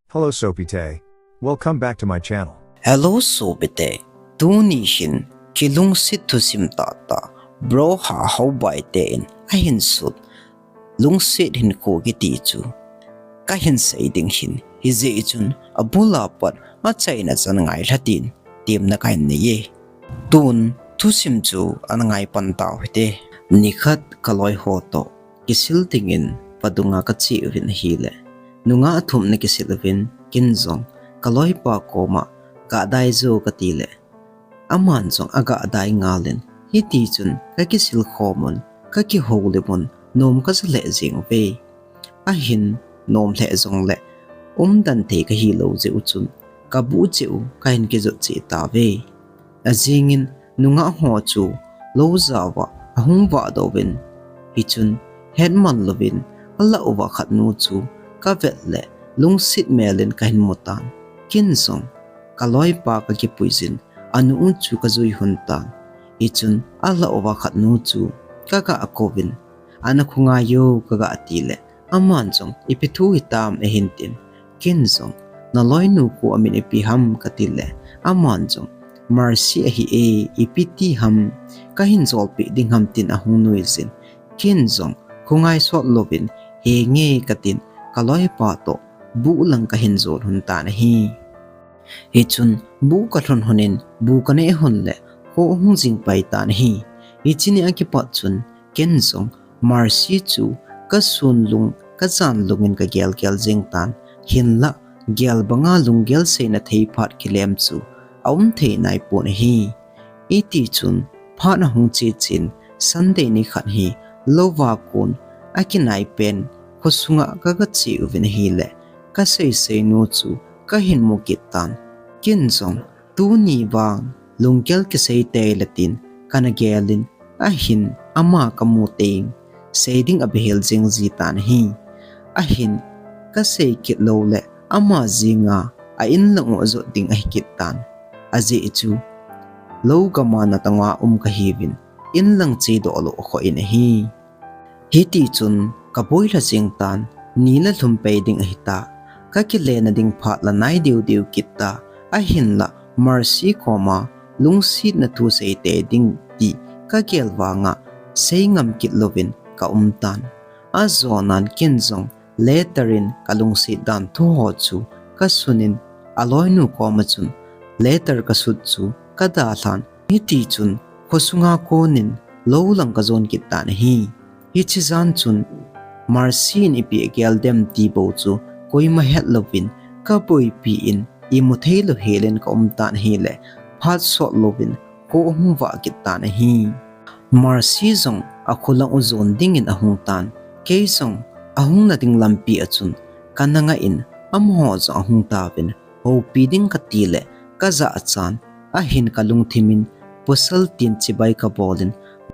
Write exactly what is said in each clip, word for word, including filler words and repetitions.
Hello, Sopite. Welcome back to my channel. Hello, Sopite. Tuni hin kilungset thusim tahtah Bro Hahao Baite in ahin sut Lungset Hinkho kiti chu kahin sei ding ahin, hijeh chun abul a pat achaina chan ngailha tin temna kahin nei e. Tun thusim chu ana ngai pan tau hite. Nikhat kaloi ho toh kisil dingin vadung a kache uvin ahile, nungah thum ana kisil uvin, ken jong kaloipa koma, "Ga dai jo," kati le, aman jong aga dai ngal in, hiti chun kakisil khom un, kakihoulim un, nom kaja lheh jeng uve. Ahin nom lheh jongle umdan thei kahi lou jeh u chun, kabuh cheh u kahin kijot cheh tauve. Ajing in nungah ho chu lou jao uva ahung vah doh uvin, hichun hetman louvin alah uva khat nu chu kavet le lungset mel in kahin mu tan. Ken jong kaloipa kakipui jin, anu u chu kajui lhon tan. Hichun alah uva khat nu chu kaga kouvin, "Ana khongai o," kaga ti le, aman jong, "Ipi thu hitam?" ahin tin. Ken jong, "Naloinu kho amin ipi ham?" kati le, aman jong, "Mercy ahi e, ipi ti ham, kahin jolpeh ding ham?" tin ahung nui jin. Ken jong khongai sot louvin, "Henge," katin, kaloipa toh buh lang kahin jon lhon tan ahi. Hichun buh kalhun lhon in, buh kaneh lhon le kho ahung jing pai tan ahi. Hiche ni a kipat chun ken jong Mercy chu kasun lung, kajan lung in kagel gel jeng tan. Hinlah gel banga lunggel seina thei phat kilem chu aum thei nai pon ahi. Hiti chun phat ahung che chen, Sunday nikhat hi louva kon akinai pen khosunga kaga che uvin ahile, kasei sei nu chu kahin mu kit tan. Ken jong tuni vang lunggel kisei tei le tin kana gel in, ahin ama kamu teng sei ding abihel jeng ji tan ahi. Ahin kasei kit lou le ama jinga a-in lang u ajot ding ahi kit tan. Ajeh chu lou gam a natong a um kahiuvin, in lang che doh lou akhoh in ahi. Hiti chun kaboi lha jeng tan, ni la lhum pei ding ahitai. Kakile na ding phat la nai deu deu kit tai, ahinlah Mercy koma lungsetna thu sei tei ding ti kagel vanga sei ngam kit louvin kaum tan. Ajonan ken jong letter in kalungset dan thu ho chu kasun in, aloinu koma chun letter kasut chu kadalhan. Hiti chun khosunga kon in lou lang kajon kit tan ahi. Hiche jan chun Mercy in ipi agel dem ti bou chu koima het louvin, kaboipi in imu thei lou hel in kaum tan ahile, phat sot louvin kho ahung vah kit tan ahi. Mercy jong akholang u jon dingin ahung tan, kei jong ahung na ding lampi a chun kana ngah in, amaho jong ahung tauvin, houpi ding kati le kajah chan, ahin kalungthim in pasal tin chibai kabol in,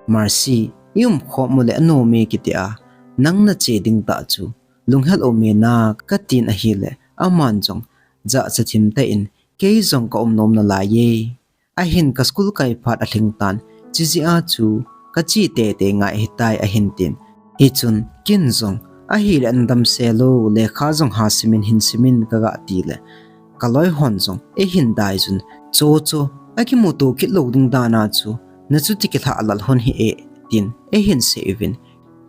"Mercy, i umkhom u le anom e kiti a, nang nache ding tah chu lunghel um e na," katin ahile, aman jong jahcha thim tah in, "Kei jong kaum nom nalai e. Ahin ka school kai phat alhing tan, chujeh a chu kache tei tei ngai ahitai," ahin tin. Hichun ken jong, "Ahile nadam sel o, lekha jong ha sim in hin sim in," kaga ti le, kaloi hon jong eihin dai jun, "Cho cho, akimuto kit lou ding dan a chu nachuti kilhah lal hon hih e," tin eihin sei uvin.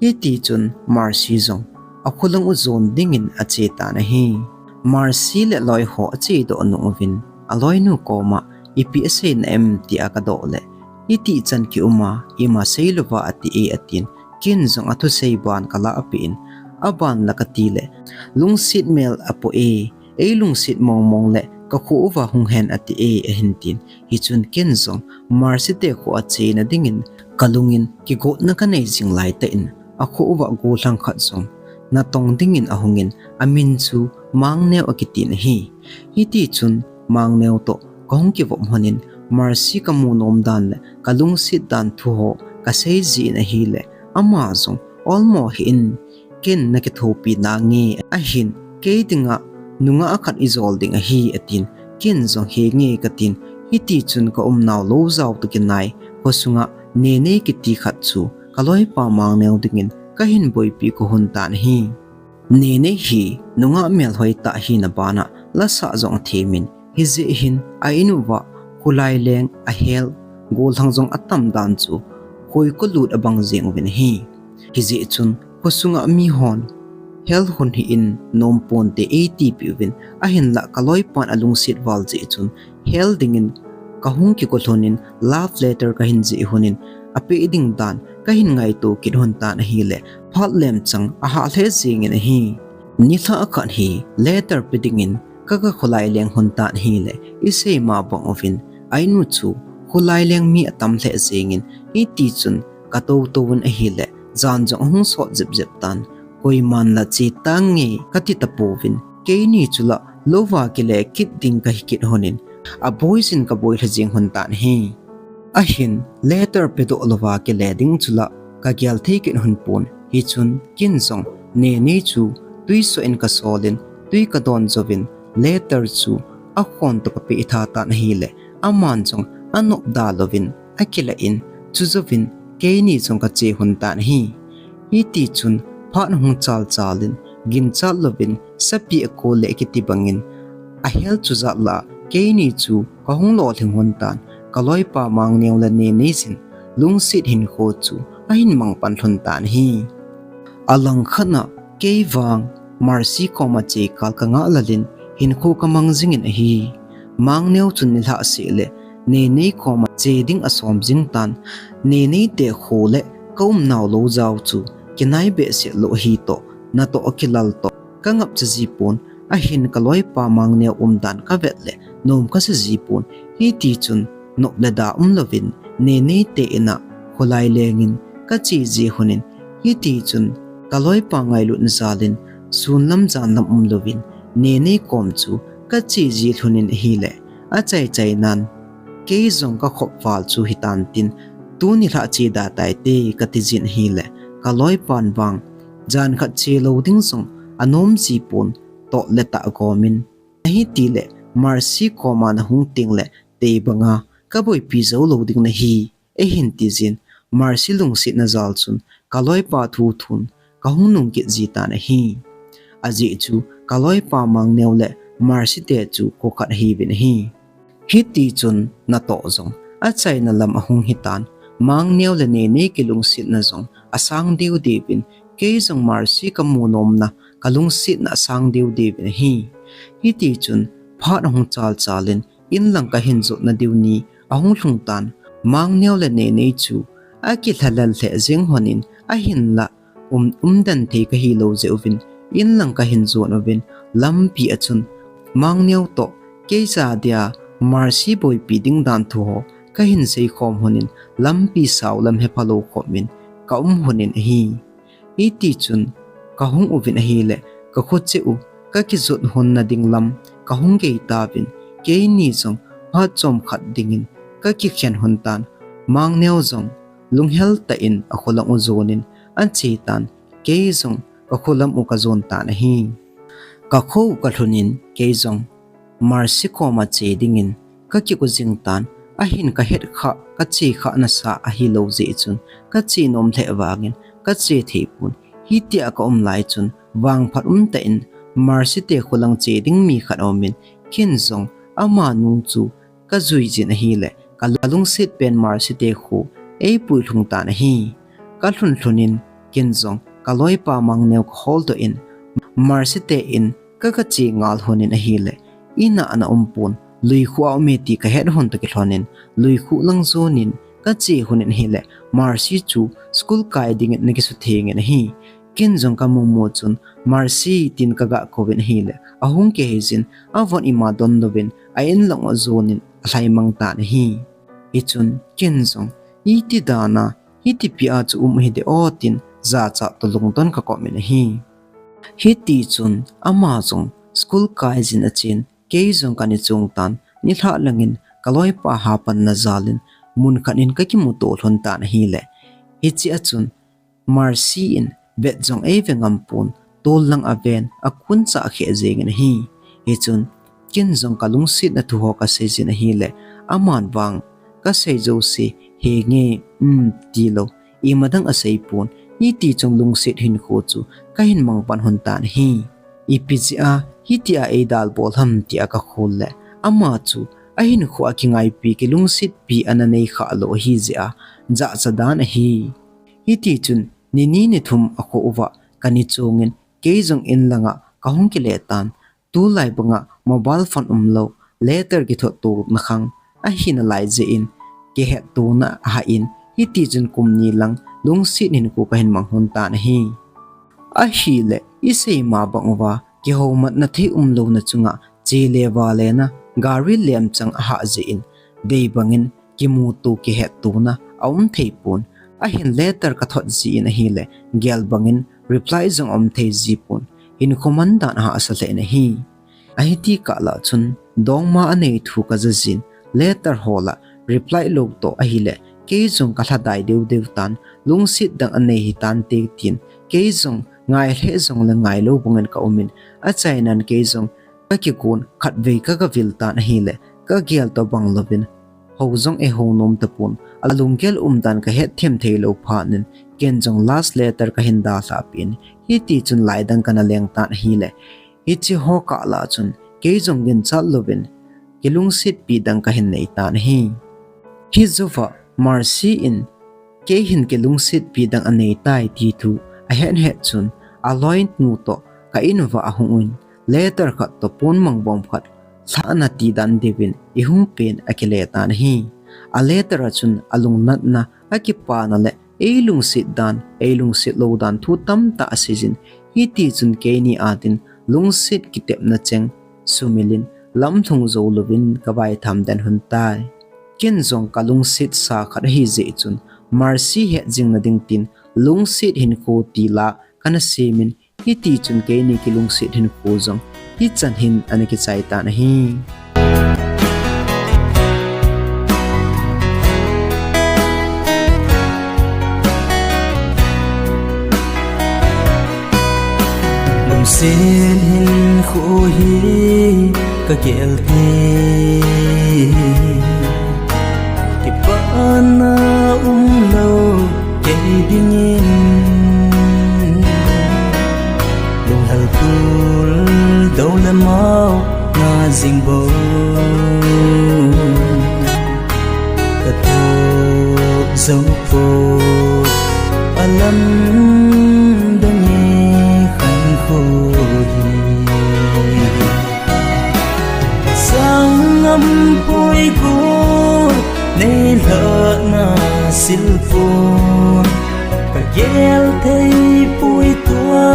Hiti chun Mercy jong akholang u jon dingin ache tan ahi. Mercy le aloi ho ache doh nung uvin, aloinu koma, "Ipi asei na em?" tia kadoh le, "Itih chan kium a, ima sei louva ati e," atin, ken jong athusei ban kalah peh in, "Aban la?" kati le, "Lungset mel apo e, ei lungset mong mong le kakho uva hung hen ati e," ahin tin. Hichun ken jong Mercy te kho a chena dingin kalung in kigotna kanei jing lai tah in, akho uva gollhang khat jong natong dingin ahung in, amin chu Mangneo akitin ahi. Hiti chun Mangneo toh kahung kivop lhon in, Mercy kamu nom dan le kalungset dan thu ho kasei jin ahile, ama jong olmo hih in, "Ken nakithopi nange, ahin kei dinga nungah khat ijol ding ahi," atin, ken jong, "Henge," katin. Hiti chun kaum nau lou jao toh kinai khosunga Nene kiti khat chu kaloipa Mangneo dingin kahin boipi kahon tan ahi. Nene hi nungah melhoi tah hina bana lasah jong athemin, hijeh hin a in uva khulai leng a hell gollhang jong atam dan chu khoikho lut abang jeng uvin ahi. Hijeh chun khosunga mihon hell hung hi in nom ponte eitipi uvin, ahinlah kaloipan alungset val jeh chun hell dingin kahung kigollhon in love letter kahin jih lhon in apeh ding dan kahin ngaito kit lhon tan ahile, phat lemchang ahah lheh jengin ahi. Nilhah khat hi letter pe dingin kaga khulai leng lhon tan ahile, isei ma bang uvin a in u chu khulai leng mi atam lheh jengin, hitichun katou tou un ahile, jan jong ahung sot jep jep tan, koiman la che tange kati tapouvin, keini chu la louva kile kit ding kahi kit lhon in, aboi jin kaboi lha jeng lhon tan ahi. Ahin letter pedoh louva kile ding chu la kagel thei kit lhon pon, hichun ken jong Nenei chu twisoh in kasol in, twi kadon jouvin, letter chu akhon toh kapeh tha tan ahile, aman jong anop da louvin akilah in, chujouvin keini jong kache lhon tan ahi. Hitichun phat ahung chal chal in, ginchat louvin sapi akol le kiti bangin, a hell chu jat lah a keini chu kahung lolhing lhon tan, kaloipa Mangneo le Nenei jin lungset hinkho chu ahin mang pan lhon tan ahi. Alangkhat a kei vang Mercy koma che kal kangah lal in hinkho kamang jingin ahi. Mangneo chun nilhah seh le Nenei koma che ding asom jing tan, Nenei te kho le kaumnau lou jao chu kinai behseh lou ahi toh, natoh akilal toh kangapcha ji pon, ahin kaloipa Mangneo umdan kavet le nom kasa ji pon, hitichun nop le da umlouvin Nenei te in a kholai lengin kache ji lhon in, hitichun kaloipa ngailutna jal in sun lam jan lam umlouvin Nenei kom chu kache ji lhon in ahile, achai chai nan kei jong kakhop val chu hitan tin, tuni lhah che da taite kati jin ahile, kaloipan vang jan khat che lou ding jong anom ji pon, toh le tah gomin, ahitile Mercy koma nahung tengle tei banga kaboipi jou lou ding nahi, eihin ti jin, Mercy lungsetna jal chun kaloipa thu thun kahung nung kit ji tan ahi. Ajeh chu kaloipa Mangneo le Mercy te chu kho khat ahiuvin ahi. Hitichun natoh jong achaina lam ahung hitan, Mangneo le Nenei kilungsetna jong asang deu deuvin, kei jong Mercy kamu nomna kalungsetna asang deu deuvin ahi. Hitichun phat ahung chal chal in, inlang kahin jotna diu ni ahung lhung tan, Mangneo le Nenei chu akilhalal lheh jeng lhon in, ahinlah um, umden thei kahi lou jeh uvin, inlang kahin jon uvin, lampi a chun Mangneo toh keija dia Mercy boipi ding dan thu ho kahin seikhom lhon in, lampi sao lam hepha lou khop in kaum lhon in ahi. Hitichun kahung uvin ahile, kakho cheh u kakijot lhon na ding lam kahung gei tauvin, keini jong phat chomkhat dingin kakikhen lhon tan, Mangneo jong lunghel tah in akholang u jon in ache tan, kei jong kakholam u kajon tan ahi. Kakho u kalhun in kei jong Mercy koma che dingin kakigo jing tan, ahin kahet khah, kache khah nasa ahilou jeh chun, kache nom lheh vangin kache thei pon. Hitia kaum lai chun, vangphat umtah in Mercy te kholang che ding mi khat aumin, ken jong ama nung chu kajui jin ahile, kalungset pen Mercy te kho eipui lhung tan ahi. Kalhun lhun in ken jong kaloipa Mangneo kaholdoh in, Mercy te in ka, kache ngal lhon in ahile, in a ana um pon, luikhu a um e ti kahet lhon toh kilhon in, luikhu lang jon in kache lhon in ahile, Mercy chu school kai dingin ana kisutheng in ahi. Ken jong kamu mu chun, Mercy tin kaga kouvin ahile, ahung kihei jin, avon ima don louvin a in lang u ajon in alhai mang tan ahi. Hichun ken jong, iti dan a hitipi a chu um hidem o tin, jachat toh lungdon kakop in ahi. Hitichun ama jong school kai jin achen, kei jong kana chung tan, nilhah langin kaloipa hapanna jal in mun khat in kakimuto lhon tan ahile, hiche a chun Mercy in vet jong eive ngam pon, tol lang aven, akuncha kheh jeng in ahi. Hichun ken jong kalungsetna thu ho kasei jin ahile, aman vang kasei jouse henge, um, tilou, ima dang asei pon, hitichun lungset hinkho chu kahin mang pan lhon tan ahi. Ipi jeh a hitia eidalbol ham tia kakhol le, ama chu ahinkhoa kingaipi kilungsetpi ana nei khah lou ahi jeh a, jahcha dan ahi. Hitichun, nini nithum akhoh uva kani chongin, kei jong in langa kahung kile tan, tulai banga mobile phone umlou, letter kithot tona khang ahina lai jeh in, kihettona ahah in, hitichun kum ni lang lungset hinkho kahin mang lhon tan ahi. Ahile, isei ma bang uva, kihoumatna thei umlouna chunga, chele valena, gari lemchang ahah jeh in, dei bangin, kimuto kihettona aum thei pon. Ahin letter kathot jin ahile, gel bangin reply jong aum thei ji pon. Hinkho man dan ahahsa lheh in ahi. Ahiti kah lah chun, dongma anei thu kaja jin, letter ho lah reply lou toh ahile, kei jong kalhadai deu deu tan, lungset dang anei hitante tin, kei jong ngai lheh jongle ngailou bangin kaumin, achainan kei jong kakigon khatvei kagavil tan ahile, kagel toh bang louvin, hou jong eihou nom tapon, alunggel umdan kahetthem theilou phatnin, ken jong last letter kahin dalhah peh in, hitichun lai dang kana leng tan ahile, hiche ho kah lah chun, kei jong ginchat louvin, kilungsetpi dang kahin nei tan ahi. Hijouva, Mercy in, kei hin kilungsetpi dang anei tai ti thu ahet het chun, aloinu toh ka in uva ahung in, letter khat toh pon mangbom khat lhahna tidan deuvin eihung pen akile tan ahi. A letter a chun alungnatna, akipana le eilungset dan, eilungset lou dan thu tamtah aseijin, hitichun keini adin lungset kitepna cheng sumilin lamlhung jou louvin kavaitham den lhon tai. Ken jong kalungsetsa khat ahijeh chun, Mercy hetjingna ding tin, lungset hinkho ti la kana semin, hitichun keini kilungset hinkho jong hichan hin ana kichai tan ahi. Lungset hinkho hi kagel te, kipana umlou kei dingin, lunghel tul dou le mao na jing bou, kathoh jou poi, alamdang e hinkho hi. Sanggam poi got, nei lhahna sil pon, kagel thei poi tua,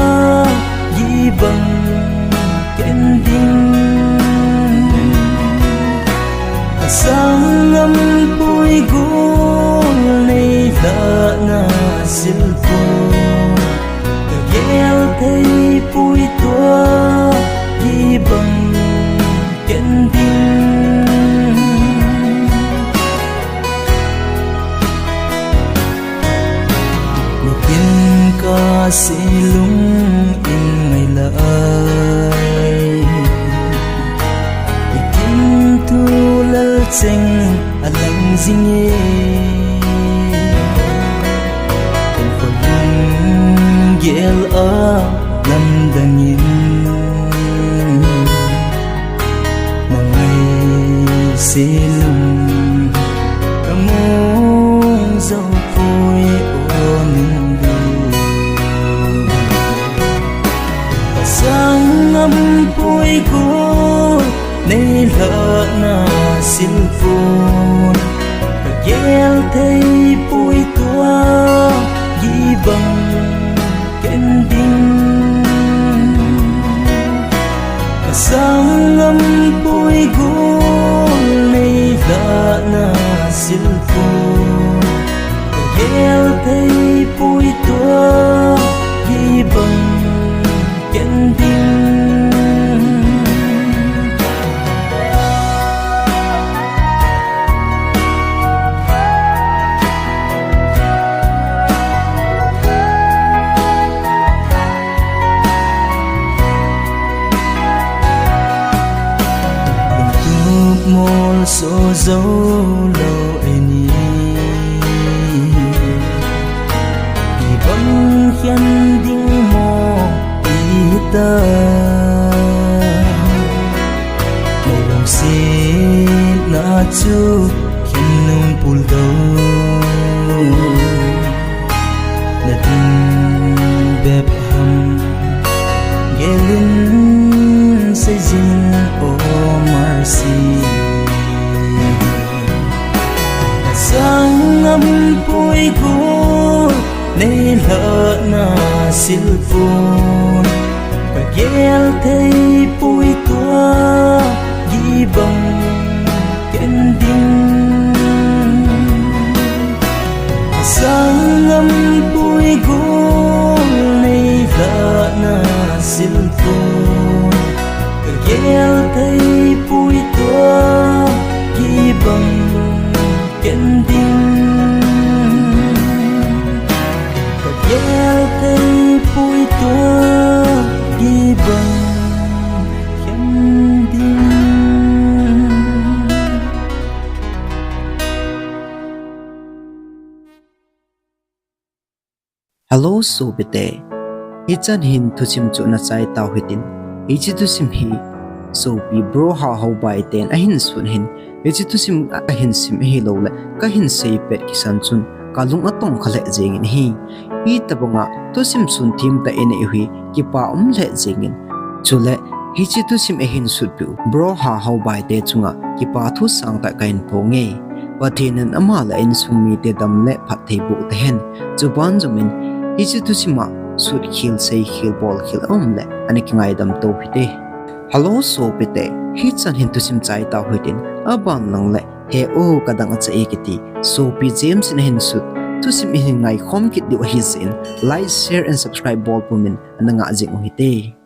hibang ken ding. Sanggam poi got, nei lhahna sil pon, kagel thei poi tua, hibang ken ding. Nitin kasei lung in ngai lai, nitin thu lal cheng alang jing e. Ken kholung gel a lamdang in, na ngaise lung kamong jou poi o nunglou. Sanggam poi got, nei lhahna sil pon, kagel thei poi tua, hibang ken ding. Sanggam poi got, nei lhahna sil pon, kagel thei poi tua, hibang ken ding. Lungtup molso joulou eini, ibang hian ding mo ita. Buldo na ding bep ham, gelin seijin o Mercy. Sangam pui gu nei lhahna silpun, ka gel thei pui tua gibang ken ding. Sangam pui gu nei lhahna silpun, ka gel thei pui tua gibang ken ding. Ka gel thei pui tua gibang ken ding. Hello sopite, hichan hin thusim chu na chai tau hitin. Hiche thusim hi sopi Bro Hahao Baite in ahin sut ahin, hiche thusim a, ahin sim ahilouleh kahin seipet kisan chun kalung atongkha lheh jengin ahi. Hitobanga thusim sunthem tah inei u hi kipa um lheh jengin. Chule hiche thusim ahin sutpeh u Bro Hahao Baite chunga kipa thu sangtah kahin phonge. Pathen in ama le a insung mite dam le phatthei boh tahen. Chuban jomin hiche thusima sutkhel, seikhel, bolkhel aumleh ana kingaidam to hite. Hello sopite, hichan hin thusim chai tau hitin, aban langleh he o kadang acha e kiti sopi James in ahin sut thusim ihin ngaikhom kit diu ahijeh in like, share and subscribe bol pumin ana ngah jing u hite.